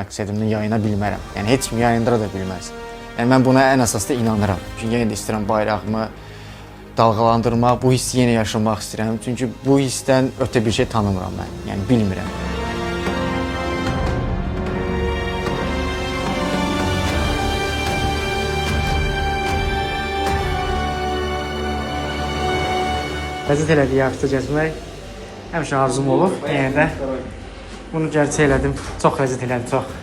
məqsədimdən yayına bilmərəm. Yəni heç kim yayındıra da bilməz. Yəni mən buna ən əsasda inanıram. Çünki yenə də istəyirəm bayrağımı dalğalandırmaq, bu hissi yenə yaşamaq istəyirəm. Çünki bu hissdən ötə bir şey tanımıram mən. Yəni bilmirəm. Ləzzət elədi yarışda gəzmək. Həmişə arzum olub. Yenə də bunu gerçək elədim. Çox ləzzət elədi, çox.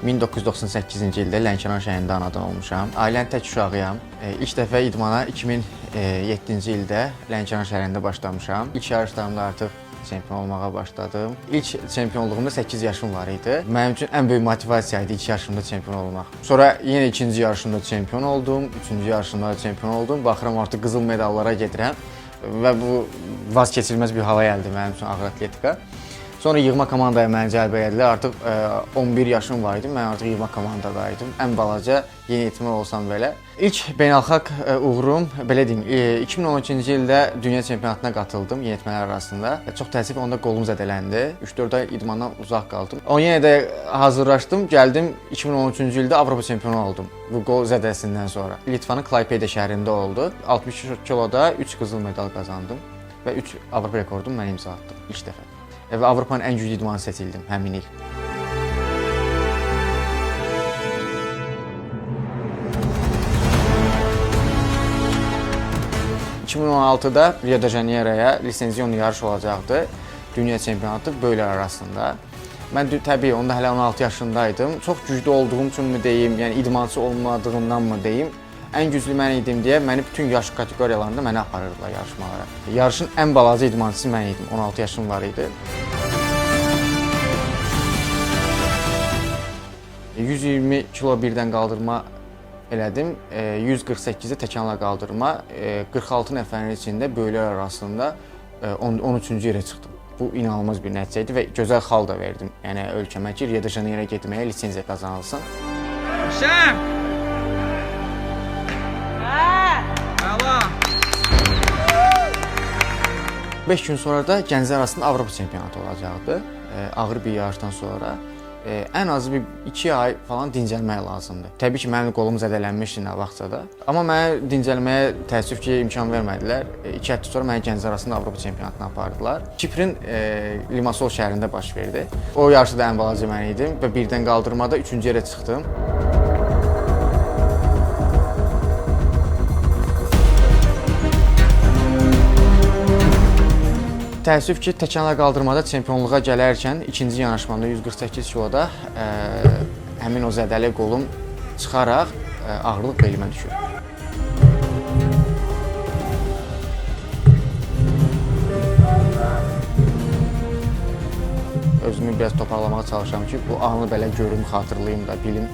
...1998-ci ildə Lənkəran şəhərində anadan olmuşam. Ailənin tək uşağıyam. İlk dəfə idmana 2007-ci ildə Lənkəran şəhərində başlamışam. İlk yarışlarımda artıq çempion olmağa başladım. İlk çempionluğumda 8 yaşım var idi. Mənim üçün ən böyük motivasiya idi ilk yaşımda çempion olmaq. Sonra yenə ikinci yarışımda çempion oldum, üçüncü yarışımda çempion oldum. Baxıram artıq qızıl medallara gedirəm və bu vaz keçilməz bir hala gəldi mənim üçün ağır atletika. Sonra yığma komandaya məni cəlb elədilər. Artıq 11 yaşım var idi. Mən artıq yığma komandadaydım. Ən balaca yeniyetmə olsam belə. İlk beynəlxalq uğurum belə deyim, 2012-ci ildə dünya çempionatına qatıldım yeniyetmələr arasında. Çox təəssüf onda qolum zədələndi. 3-4 ay idmandan uzaq qaldım. O yenə də hazırlaşdım, gəldim 2013-cü ildə Avropa çempionu oldum. Bu qol zədəsindən sonra. Litvanın Klaipeda şəhərində oldu. 63 kiloda 3 qızıl medal qazandım və 3 Avropa rekordumu mən imza atdım ilk dəfə. Və Avropanın ən güclü idmanı seçildim həmin il. ...2016-da Rio de Janeiro'ya lisenziyon yarış olacaqdı. Dünya çempionatı böyüklər arasında. Mən təbii onda hələ 16 yaşındaydım. Çox güclü olduğum üçün mü deyim, yəni idmançı olmadığımdan mı deyim, ən güclü mən idim deyə məni bütün yaş kateqoriyalarında məni aparırdılar yarışmalara. Yarışın ən balaca idmançısı mən idim. 16 yaşım var idi. 120 kilo birdən qaldırma elədim. 148-də təkanla qaldırma. 46 nəfərin içində böyüklər arasında 13-cü yerə çıxdım. Bu inanılmaz bir nəticə idi və gözəl xal da verdim. Yəni ölkəmə ki, Rio de Janeiroya getməyə lisenziya qazanılsın. Şəm! Əla! 5 gün sonra da gənclər arasında Avropa çempionatı olacaqdı. Ağır bir yarışdan sonra ən azı bir 2 ay falan dincəlmək lazımdır. Təbii ki, mənim qolum zədələnmişdi nə vaxtsa da. Amma mənə dincəlməyə təəssüf ki, imkan vermədilər. 2 həftə sonra məni gənclər arasında Avropa çempionatına apardılar. Kiprin Limassol şəhərində baş verdi. O yarışda da ən balaca mən idim və birdən qaldırmada 3-cü yerə çıxdım. Təəssüf ki, təkanla qaldırmada çempionluğa gələrkən ikinci yanaşmamda 148 kiloda həmin o zədəli qolum çıxaraq ağırlıq belimə düşür. Özümü biraz toparlamağa çalışıram ki, bu anı belə görüm, xatırlayım da, bilim,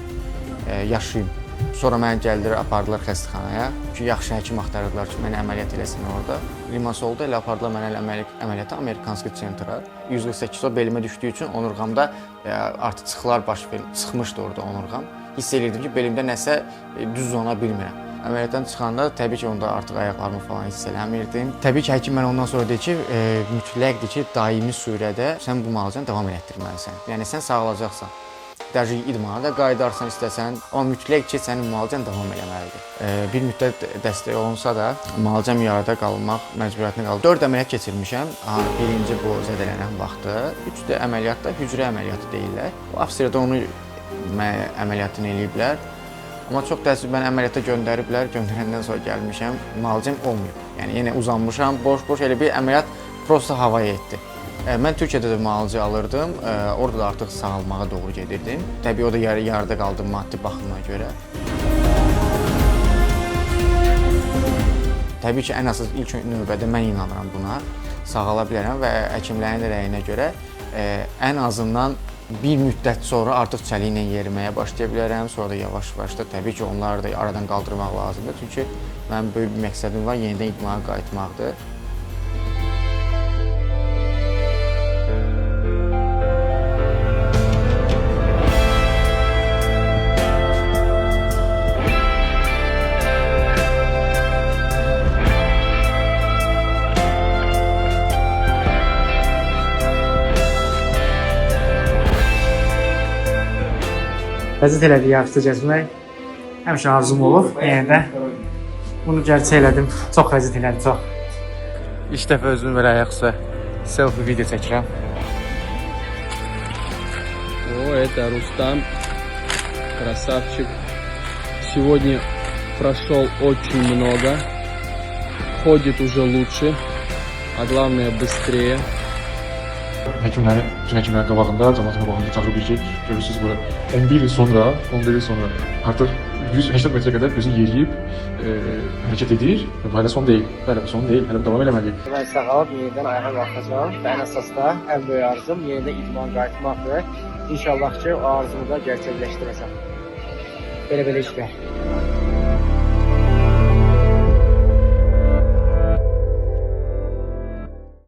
yaşayım. Sonra məni gəldilər, apardılar xəstəxanaya ki, yaxşı həkim axtarırdılar ki, məni əməliyyat eləsin orada. Limasolda elə apardılar məni elə əməliyyata Amerikanski sentra. 148 kilo belimə düşdüyü üçün onurğamda artıq çıxılar baş ver, çıxmışdı orada onurğam. Hiss elirdim ki, belimdə nəsə düz uzana bilmirəm. Əməliyyatdan çıxanda təbii ki, onda artıq ayaqlarımı falan hiss eləmirdim. Təbii ki, həkim mənə ondan sonra dedi ki, mütləqdir ki, daimi surədə sən bu müalicəni davam elətdirməlisən. Yəni sən sağalacaqsan. Dəji idmana da qayıdarsan istəsən, amma mütləq ki, sənin müalicən davam eləməlidir. Bir müddət dəstək olunsa da, müalicəm yarıda qalmaq məcburiyyətinə qaldı. 4 əməliyyat keçirmişəm. Birinci bu zədələnən vaxtı, 3 də əməliyyat da hücrə əməliyyatı deyirlər. O Avstriyada onu əməliyyatını eləyiblər. Amma çox təəssüf məni əməliyyata göndəriblər. Göndərəndən sonra gəlmişəm, müalicəm olmayıb. Yəni yenə uzanmışam, boş-boş elə bir əməliyyat prosta havaya etdi. Mən Türkiyədə də müalicə alırdım. Orada da artıq sağalmağa doğru gedirdim. Təbii o da yarıda qaldı maddi baxımına görə. Təbii ki, ən əsas ilk növbədə mən inanıram buna. Sağala bilərəm və həkimlərin də rəyinə görə ən azından bir müddət sonra artıq çəliklə yeriməyə başlaya bilərəm. Sonra da yavaş-yavaş da təbii ki, onları da aradan qaldırmaq lazımdır. Çünki mənim böyük bir məqsədim var, yenidən idmana qayıtmaqdır. Ləzzət elədi yarışda gəzmək. Həmişə arzum olub, yenə də bunu gerçək elədim. Çox ləzzət elədi, çox. İlk dəfə özümü belə ayaq üstə selfie video çəkirəm. О, это Рустам. Красавчик. Сегодня прошел очень много. Ходит уже лучше. А главное, быстрее. Həkimləri, bütün həkimlərin qabağında, camaatın qabağında çağırıb deyir ki, görürsüz bura 11 il sonra, 11 il sonra artıq 180 metrə qədər özü yeriyib, hərəkət edir. Və bu hələ son deyil. Hələ bu son deyil, hələ bu davam eləməliyik. Mən sağalıb yenidən ayağa qalxacağam və ən əsas da ən böyük arzum yenidən idman qayıtmaqdır. İnşallah ki, o arzumu da gerçəkləşdirəcəm. Belə-belə işlər.